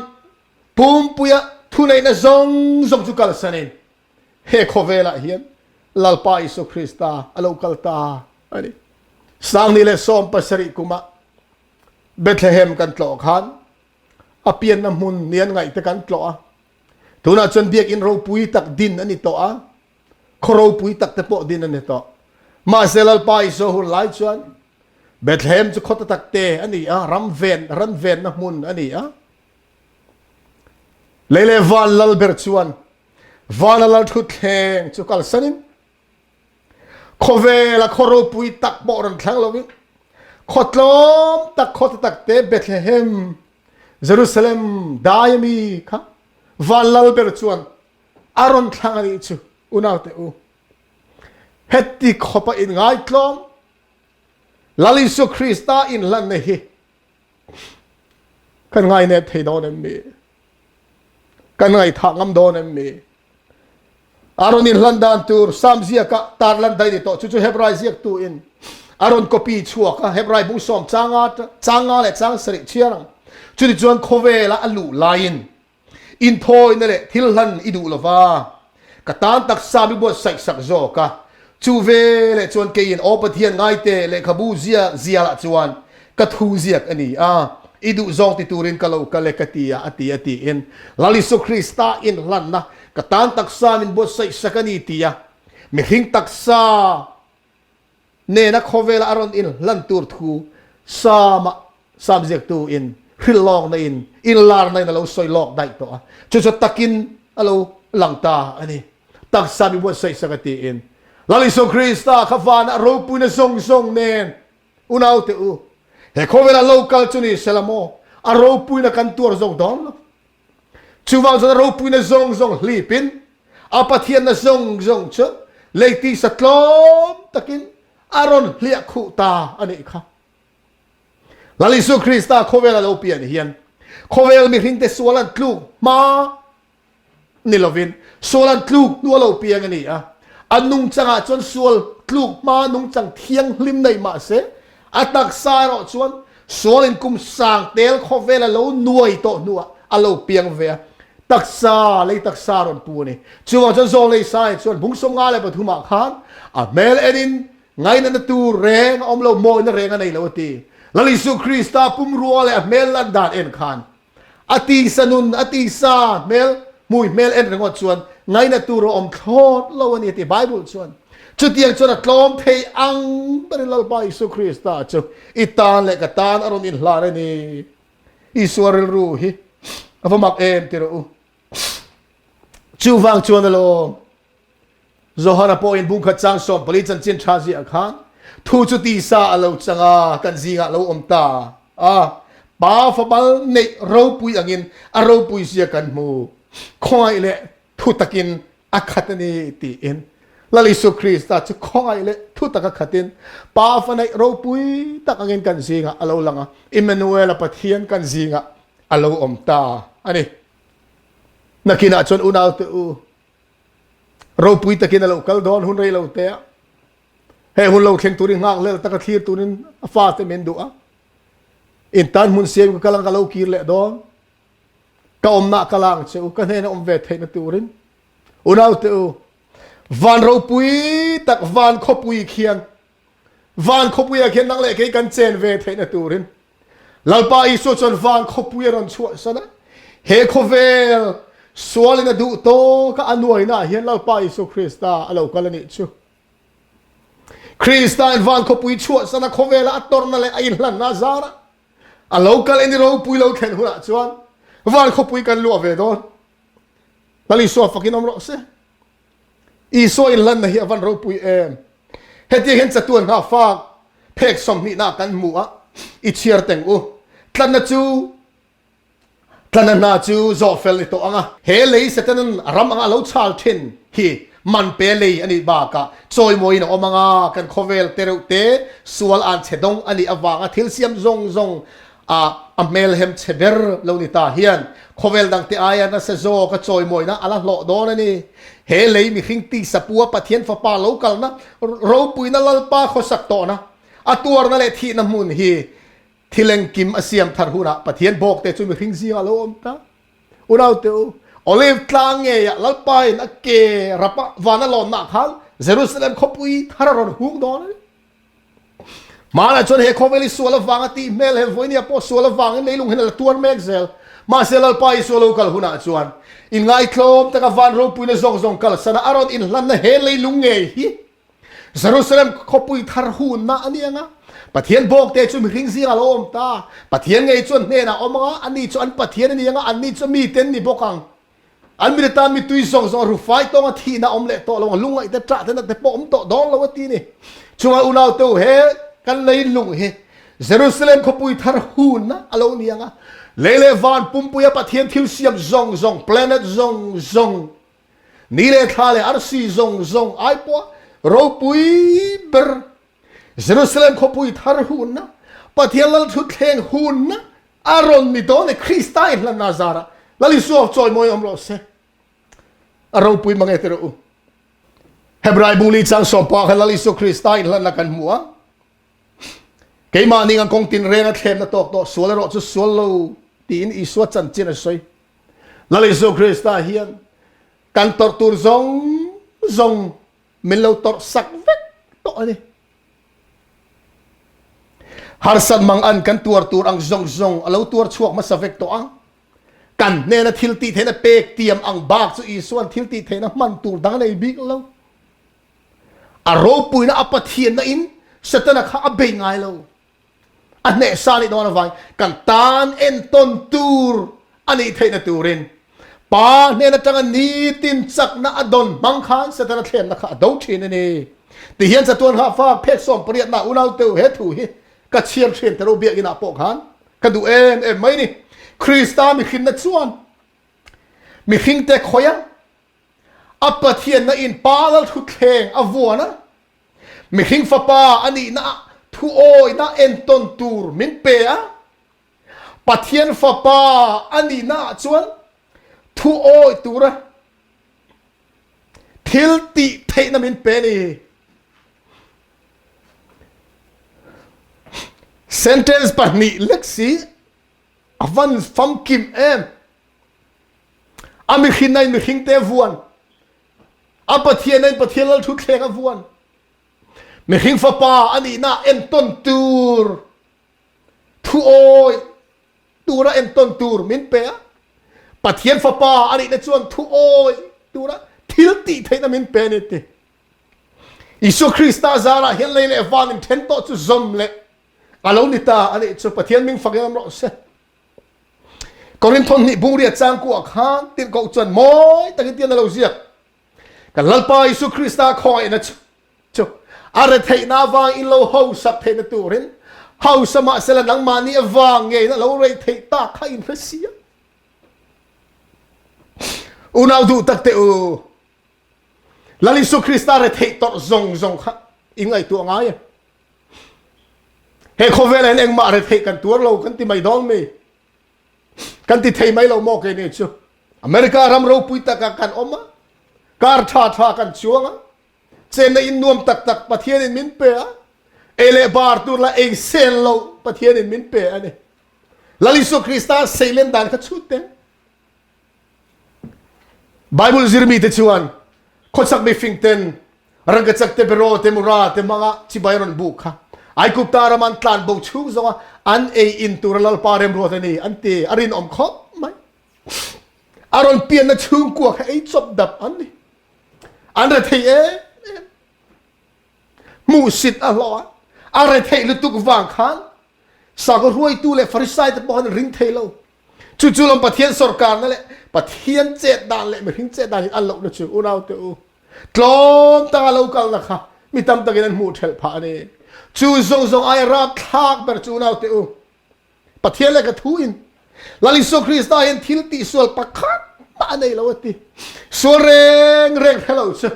pumpuia thuneihna zawng zawng chu kalsanin he khawvelah hian Lalpa Isua Krista a lo kal ta a ni. Sangni leh 17 kumah Bethlehem kan tlawh khan a pianna hmun ni an ngaih te kan tlawh a. Tunah chuan biakinn ropui tak din a ni tawh a, khaw ropui tak te pawh din a ni tawh. Mahse Lalpa Isua hun lai chuan Bethlehem chu khaw tak te a ni a, ram ven, ran venna hmun a ni a. Lei leh van lal ber chuan vana lal thutthleng chu kalsanin Khawvela khaw ropui tak pawh rawn thlang lovin khaw tlawm tak khaw te tak te Bethlehem, Jerusalem dai ami kha van lal ber chuan a rawn thlang a nih chu unaute u. Heti khawpa inngaitlawm Lal Isua Krista inhlanna hi kan ngainep thei dawn em mi? Kan ngaihthah ngam dawn em mi? A rawn inhlan dan tur Sam ziaka tarlan daih ni tawh chu chu Hebrai ziaktu in a rawn copy chhuak a, Hebrai bung sawm changa changa leh chang sarih chhiar ang. Chutichuan khawvela a luh laiin inthawina leh thil hlan i duh lova, ka tan taksa mi buatsaih sak zawk a. Chu veleh chuan keiin Aw Pathian ngaite lehkhabu zia zialah chuan ka thu ziak a ni a, i duhzawng ti turin ka lo kal e ka ti a, a ti a tiin Lal Isua Krista inhlanna ka tan taksa min buatsaih sak a ni ti a, mihring taksa nena khawvela a rawn inhlan tur thu Sama Sam ziaktu in hrilh lawkna in inlarna in a lo sawi lawk daih tawh a, chu chu takin a lo lang ta a ni. Taksa mi buatsaih sak a tiin Lal Isua Krista kha vanah ropuina zawng zawng nen Unaute u, he khawvela lo kal chu ni sela maw, a ropuina kan tuar zawk dawn lo. Chuvang chuan a ropuina zawng zawng hlipin, a Pathianna zawng zawng chu lei tisa tlawm takin a rawn hliah khuh ta a nih kha. Lal Isua Krista khawvela lo pian hian khawvel mihringte sual an tluk hma ni lovin sual an tluk hnu a lo piang a ni a. A nungchangah chuan sual tluk hma nungchang thianghlim nei mah se, a taksa erawh chuan sualin kum sang tel khawvel a lo nuai tawh hnuah a lo piang ve a, taksa lei taksa a rawn pu a ni. Chuvang chuan zawl lei sai chuan bung 53 ah khan a hmel enin ngainatna tur reng a awm lo, mawina reng a nei lo a ti. Lal Isu Krista pumrua leh a hmel lan dan en khan A tisa nun, a tisa hmel, hmui hmel en ringawt chuan ngaina tur a awm thlawt lo a ni a ti Bible chuan. Chutiang chuan a tlawm thei ang berin Lalpa Isu Krista chu i tan leh ka tan a rawn inhlan a ni. Isua rilru hi a va mak em ti rawh u. Chuvang chuan alawm Johana pawhin bungkhat chang 14 chanchin tha ziah khan thu chu tisa a lo chang a, kan zingah lo awm ta a, pa fabal neih ropui angin a ropui zia kan hmu, khawngaih leh thu takin a khat a ni tiin Lal Isu Krista chu khawngaih leh thu. Thu taka khatin Pa fa neih ropui tak angin kan zingah a lo lang a, Immanuela Pathian kan zingah a lo awm ta a ni. Nakinah chuan unaute u, ropui takin a lo kal dawn hun rei lo te a, he hun lo thleng turin nghakhlel taka thlir turin a fate min duh a, in tan hmun siam ka kal ang ka lo kir leh dawn, ka awmna ka la ang che u, ka hnena awm ve theihna turin. Unaute u, van ropui tak van khawpui khian van khawpuiah khian nang leh kei kan chen ve theihna turin Lalpa Isua chuan van khawpui a rawn chhuahsan a, he khawvel sualin a duh tawk a, a nuainaah hian Lalpa Isua Krista a lo kal a nih chu. Krista in van khawpui chhuahsan a khawvela a tawrhna leh a inhlanna a zar a, a lo kal en i ropui lo thlen hunah chuan van khawpui kan luah ve dawn. Lal Isua fakin awm rawh se. Isua inhlanna hi a van ropui em. Hetiang hian chatuan hna fak phek sawmhnihna kan hmu a, i chhiar teng u. Tlanna chu Tlanna hna chu zawh fel ni tawh ang a. He lei Setanan ram anga a lo chhal thin hi man pe lei a nih bakah chawimawiin a awm ang a, kan khawvel te reuh te sual an chhe dawng a nih avanga thil siam zawng zawng a a hmelhem chhe ber lo ni ta hian khawvel dangte aia nasa zawk a chawimawina a la hlawh dawn a ni. He lei mihring tisa pua Pathian Fapa lo kalna ropuina Lalpa khawsak tawhna, a tuarna leh thihna hmun hi thil engkim a siam thar hunah Pathian bawkte chu mihring zingah a lo awm ta. Unaute u, Olive tlang ngeiah Lalpa in a ke rapa van a lawnnaah khan Jerusalem khawpui thar a rawn hung dawn a ni. Hmanah chuan he khawvel hi sual avanga tih hmel he vawinia pawh sual avangin leilung hian a la tuar mek zel. Mahse Lalpa Isua lo kal hunah chuan inngaitlawm taka van ropuina zawng zawng kalsana a rawn inhlanna he leilung ngei hi Jerusalem khawpui thar hunna a ni ang a. Pathian bawkte chu mihring zingah a lo awm ta. Pathian ngei chuan hnenah a awm ang a, ani chu an Pathian a ni ang a, anni chu mite an ni bawk ang. An mi tan mitui zawng zawng a rufai tawng a thihna awm leh tawh lo ang, lungngaih te ṭah te na te pawh awm tawh dawn lo a ti ni. Chunga unau te u he kan leilung hi Jerusalem khawpui thar hunna a lo ni ang a, lei leh van pumpui a Pathian thil siam zawng zawng, planet zawng zawng, ni leh thla leh arsi zawng zawng ai pawh ropui ber Jerusalem khawpui thar hunna, Pathian lalthutthleng hunna A rawn ni dawn e Krista i hlanna zarah Lal Isua chawimawi awm rawh se. A ropui mange ti rawh u. Hebrai bung li chang sawmpa khan Lal Isua Krista in hlanna kan hmu a. Keimah ning ang kawng tin reng a thlemna tawk tawh sual erawh chu sual lo tiin Isua chanchin a sawi. Lal Isua Krista hian kan tawrh tur zawng zawng min lo tawrh sak vek tawh a ni. Harsat mang an kan tuar tur ang zawng zawng a lo tuar chhuak hmasa vek tawh a. Kan hnena thil tih theihna pek tiam ang bak chu Isua'n thil tih theihna hman tur dang a nei bik lo. A ropuina a Pathianna in Setana kha a bei ngai lo. A hnehsa nih dawn avang kan tan entawn tur a nih theihna turin Pa hnen atanga nitin chakna a dawn hmang khan Setana thlemna kha a do thin a ni. Tihian chatuan kha fa phek 18 na unau teu he thu hi ka chhiar thin te ro biakinn ah pawh khan ka duh em em mai ni. Krista mihrinna chuan mihringte khawih a, a Pathianna in Pa lalthutthleng a vuan a, Mihring fapa a nihna ah thuawihna entawn tur min pe a, Pathian fapa a nihna ah chuan thuawih tura thil tih theihna min pe a ni. Sentence pahnih lek si a van famkim em. A mihrinna in mihringte vuan. A Pathian in Pathian lal thutthleng a vuan. Mihring fapa a nihna entawn tur thuawi tura entawn tur min pe a. Pathian fapa a nihna chuan thuawi tura thil tih theihna min pe a ni ti. Isua Krista zarah hian lei leh van in then tawh chu zawm leh a lo ni ta a nih chu Pathian ming fak em rawh se. Korinthon hnih bungria changkuah khan tirhkoh chuan mawi takin tian a lo ziak. Kan Lalpa Isu Krista khawngaihna chu chu a retheihna avang in lo hausak theihna turin hausa mahsela nangmahni avang ngeiin a lo rei theih tak kha in hre si a. Unau duh tak te u, Lal Isu Krista retheih tawrh zawng zawng kha. I ngaihtuah ngai em? He khawvel hian engmah retheih kan tuar lo kan ti mai dawn mi? Kan ti thei mai lo maw keini chu? America ram ropui takah kan awm a, car tha tha kan chuang a, chenna in nuam tak tak Pathianin min pe a, ei leh bar tur lah ei sel lo Pathianin min pe a ni. Lal Isua Krista seilen dan kha chhut teh. Bible zirmi te chuan khawchak mifing ten rangkachak te beraw te mura te manga chibai rawn buk kha Aigupta ram an tlan bo chung zawnga an ei in tura Lalpa remruat a ni an ti a rinawm khawp mai. A rawn pianna chhungkua kha ei chawp dap an ni. An rethei em em. Hmuhsit a hlawh a, a retheih lutuk vang khan sakhaw hruaitu leh Farisai te pawh khan an ring thei lo. Chu chu lawm Pathian sorkarna leh Pathian chet dan leh mihring chet dan in an lohna chu unau te u. Tlawm taka lo kalna kha mi tam takin an hmuh thelh phah a ni. Chu zawng zawng aia rapthlak ber chu unau te u. Pathian leh ka thu in Lal Isua Krista hian thil tih sual pakhat mah a nei lo a ti. Sual reng reng hre lo chu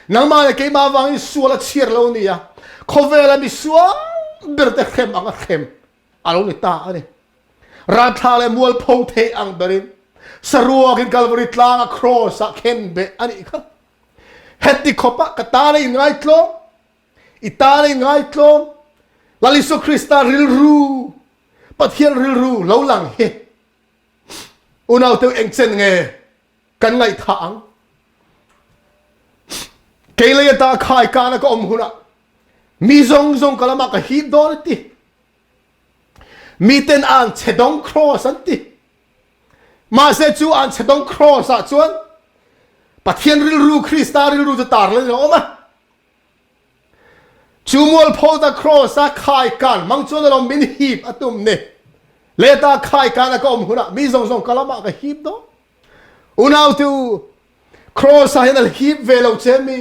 nangmah leh keimah avangin sual a chhiar lo a ni a, khawvela mi sual ber te hrem ang a hrem a lo ni ta a ni. Ralthla leh mualpho thei ang berin saruakin Kalvari tlanga kraws ah khen beh a nih kha. Heti khawpah ka tan a inngaitlawm, i tan a inngaitlawm, Lal Isua Krista rilru, Pathian rilru lo lang hi unaute engchen nge kan ngaihthah ang? Kei lei ata khai kana ka awm hunah mi zawng zawng ka lamah ka hip dawn a ti. Miten an chhedawng cross an ti. Mahse chu an chhedawng cross ah chuan Pathian rilru Krista rilru chu tar lan a awm a. Chu mualpho ta cross a khai kan mang chuan alawm min hip a tum ni. Leta khai kan a ka awm hunah mi zawng zawng ka lamah ka hip dawn. Unau te u, cross ah hian a hip ve lo che mi.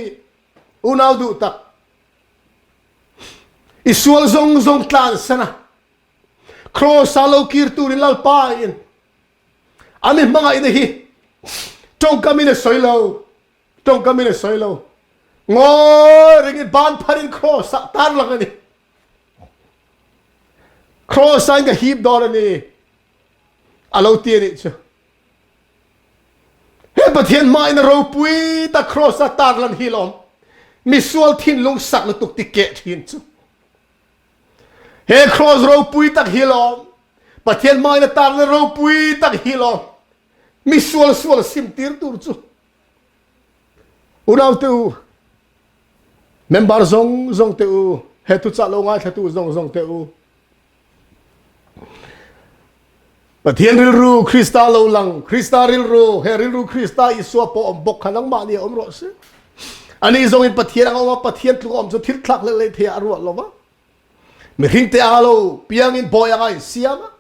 Unau duh tak. I sual zawng zawng tlan san a, Kraws ah lo kir turin Lalpa in a mi hmangaihna hi tawngkam in a sawi lo, tawngkam in a sawi lo. Ngawi ringin ban pharin Kraws ah tar lang a ni. Kraws ah in ka hip dawn a ni, a lo ti a nih chu. He Pathian hmain a ropui tak kraws a tarlan hi lawm misual thinlung sak lutuk ti keh thin chu. He kraws ropui tak hi lawm Pathian hmain a tarlan ropui tak hi lawm misual sual sim tir tur chu. Unau te u, member zong zong te u, he thuchah lo ngaithlatu zong zong te u, Pathian rilru Krista lo lang, Krista rilru, he rilru Krista Isua pawh awm bawk kha nangmah nih awm rawh se. Ani zawngin Pathian ang awm a, Pathian tluk awm chu thil thlak hlel leh thei ah a ruat lo va. Mihring te anga lo piangin bawi anga in siam a,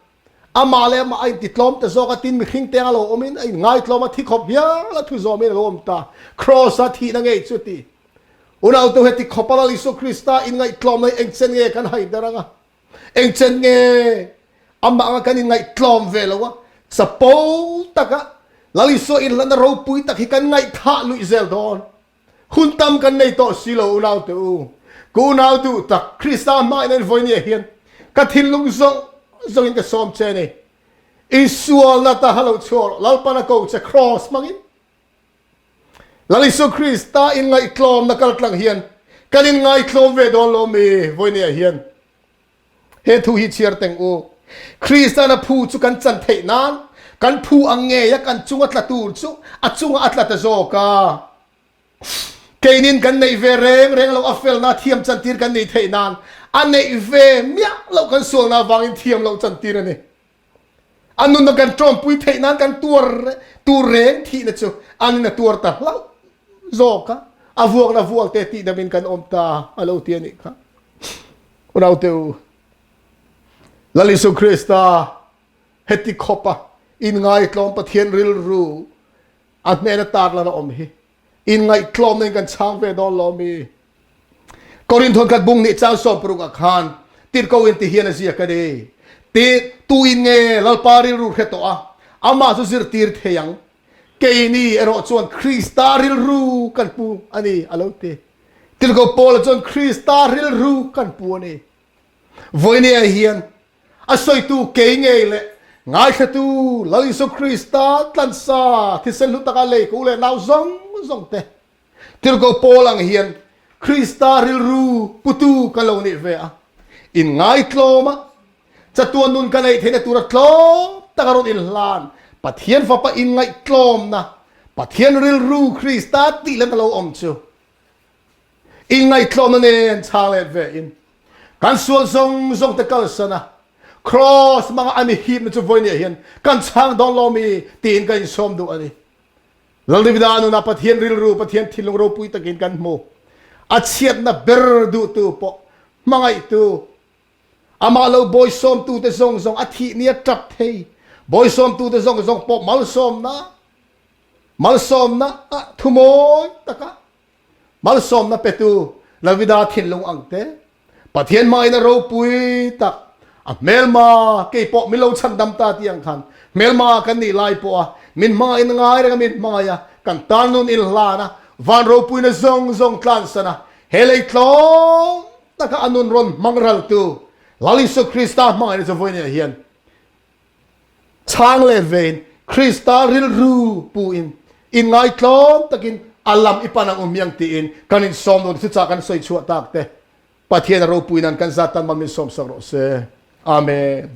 amah leh amah a intitlawm ta zawk a, tin mihring te anga lo awmin a inngaitlawm a, thi khawp hial a thu zawmin a lo awm ta. Kraws-a thihna ngei chu ti. Unautu heti khawp a Lal Isua Krista inngaihtlawmna hi engchen nge kan haider anga? Engchen nge amah anga kan inngaihtlawm ve lo a, chapo taka Lal Isua inhlanna ropui tak hi kan ngaihthah luih zel dawn? Hun tam kan nei tawh si lo unaute u. Ka unau duh tak Krista hmain an vawinia hian ka thinlung zawng zawngin ka sawm che a ni. I sualna ta ha lo chhuak rawh, Lalpan a ko che kraws hmangin. Lal Isua Krista inngaihtlawmna kaltlang hian kan inngaitlawm ve dawn lo mi vawinia hian he thu hi chhiar teng u. Kristan a phu chu kan chan theih nan kan phu ang ngei a kan chunga tla tur chu a chunga a tla ta zawk a. Keinin kan neih ve reng reng lo a felna thiam chantir kan nih theih nan a neih ve miah loh kan sualna avangin thiam loh chantir a ni. A nunna kan ṭawmpui theih nan kan tuar tur reng thihna chu an in a tuar ta hlauh zawk a, a vuakna vuak te tihdam in kan awm ta a lo ti a nih kha. Unaute u, Lal Isu Krista heti khawpa inngaitlawm Pathian rilru a hnena tarlan a awm hi inngaihtlawmna in kan chhang ve dawn lo mi? Korinthon khat bung nih chang 16 ah khan tirhko in ti hian a ziak a ni. Ti tu in nge Lalpa rilru hre tawh a, amah chu zirtir thei ang. Keini erawh chuan Krista rilru kan pu a ni a lo ti. Tirhkoh Paula chuan Krista rilru kan pu a ni. Vawinia hian a sawitu kei ngei leh ngaithlatu Lal Isua Krista tlansa thisen hlu taka lei ko leh nau zawng zawng te Tirhkoh Paul ang hian Krista rilru putu ka lo nih ve a, inngaitlawm a, chatuan nun ka neih theihna tura tlawm taka rawn inhlan Pathian Fapa inngaihtlawmna, Pathian rilru Krista tih lena lo awm chu inngaihtlawmna nen chhang let ve in kan sual zawng zawng te kalsan a, Kraws hmanga a mi hipna chu vawinia hian kan chhang dawn lo mi tiin ka insawm duh a ni. Lal Davida nunah Pathian rilru, Pathian thinlung ropui takin kan hmu. A chhiatna ber duhtu pawh hmangaihtu, amah lo bawisawmtute zawng zawng a thih ni a tap thei. Bawisawmtute zawng zawng pawh malsawmna, malsawmna ah thumawi taka Malsawmna petu Davida thinlung ang te, Pathian hmain a ropui tak, a hmelma kei pawh min lo chhandam ta tih ang khan hmelma kan nih lai pawha min hmangaih na ngai renga min hmangaih a, kan tan nun inhlan a, van ropuina zawng zawng tlansan a, he lei tlawm taka a nun rawn hmang raltu Lal Isua Krista hmangaihna chu vawiin ah hian Chhang let vein Krista rilru puin inngaitlawm takin a lam i pan ang u miang tiin kan insawm dawn thuchah kan sawi chhuah tak te Pathian a ropui nan kan zat tan mal min sawmsak rawh se. Amen.